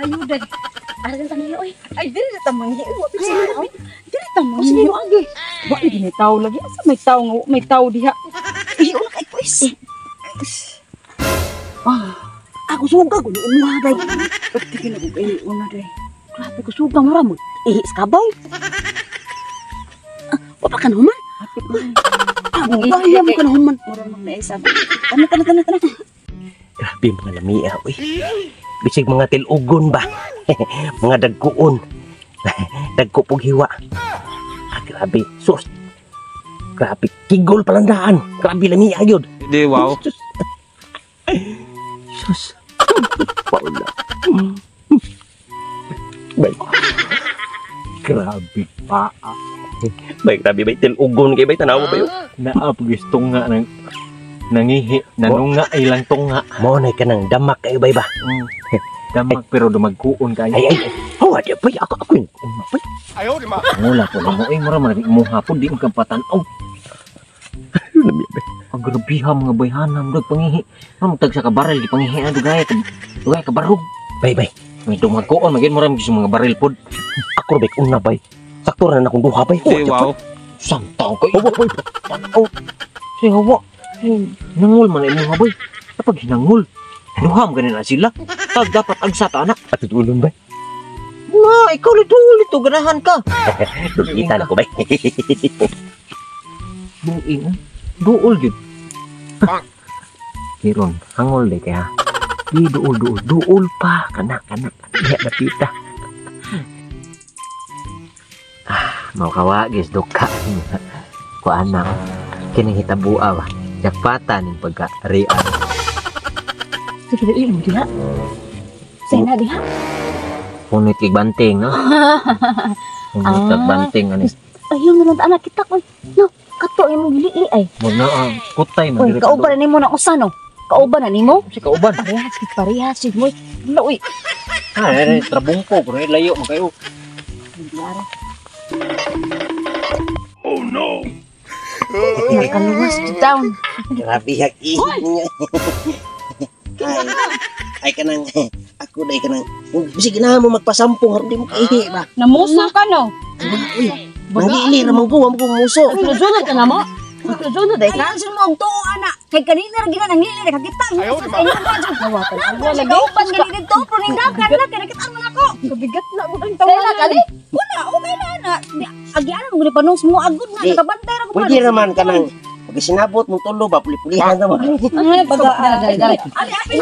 Ayo day. Ara sa nila oy. Ay, dili na tamang hi. Wa pa sila. Dili tamang Sige hi. mo agi. Wa lagi may tao lagi. Asa may tao nga wa may tao diha? Iyo na kay pues. Ah, ako suga ko ni imuha day. Pagtigil ako kay una day. Grabe ko suga mo ra mo. Ihi sa kabaw. Ah, wa pa ka nahuman. Hapit na. Ah, bahaya mo ka nahuman. Mura mag naisa. Tana tana tana tana. Grabe mga lamia, uy. Bisig mga tilugon ba? Mga dagkuon. Dagko pog hiwa. Ah, grabe. Sus. Grabe. Kigol palandaan. Grabe lamia yun. Di wow. Sus. Sus. Paula. Bay. Grabe pa. Bay, grabe bay. Tilugon kay bay. Tanawa ba yun? Naap gusto nga nang nangihi, nanunga ilang tunga. Mo na ka nang damak kayo bay ba? Damag pero dumagkuon kayo. Ay, ay. Hawa di bay. Ako, ako yun. Bay. Ngula po na mo eh, mura man imuha po di mo kang patanaw. Lamia bay. Ang grabiha mga bayhana mo pangihi. Ano tag sa kabaril di pangihi na dugay ka dugay ka barog. Bay, bay. May dumagkuon magin mura mo mga baril pod. Ako bay una bay. Sakto ra na akong duha bay. Di wow. Samtaw kayo. Hawa bay. Tanaw. Si hawa. Eh, nangol man imuha boy. Kapag hinangol, duha mo ganin na sila. Tag dapat agsa ta anak. At ulon bay. Ma, ikaw lito lito ganahan ka. Dugitan ako bay. Buing. Duol gyud. Kiron, hangol day kaya. Di duol duol duol pa kana kana. Diha napita. Ah, mau kawa guys duka. Kuan na. Kining hitabua ba. Jakpata ning pagka real. Sige dili mo diha. Say na diha. Punit kay banting no. Punit kag banting ani. Ayaw na lang anak kita oy. No, kato imong gilili ay. Mo na ang kutay man Oy, diri. kauban na nimo na usa no. Kauban na nimo. Si kauban. Parehas gid parehas gid mo. No oy. Ah, eh, trabungko pero layo man kayo. Nakaluwas down. Grabe hak ihi niya. Ay, ay kanang ako day kanang bisig na mo magpasampung aron di mo kaihi ba. Namuso ka no. Uy, mangiili ra man ko, wa mo ko muso. Sunod ka na mo. Sunod ay ka. Ay, mo og tuo ana. Kay kanina ra gina nangili ra kakita. Ayaw di ma. Hawatan. Wala kauban gani dito pero ningdakan na kay nakita man ako. Kabigat na mo ang Sela kali. Wala, okay na ana. Agianan mo gani panong mo agud na Di, nakabantay ra ko. Pwede raman kanang pag sinabot mong tulo ba pulipulihan ra man. Ay, baga. Dali, dali. Ali, apil.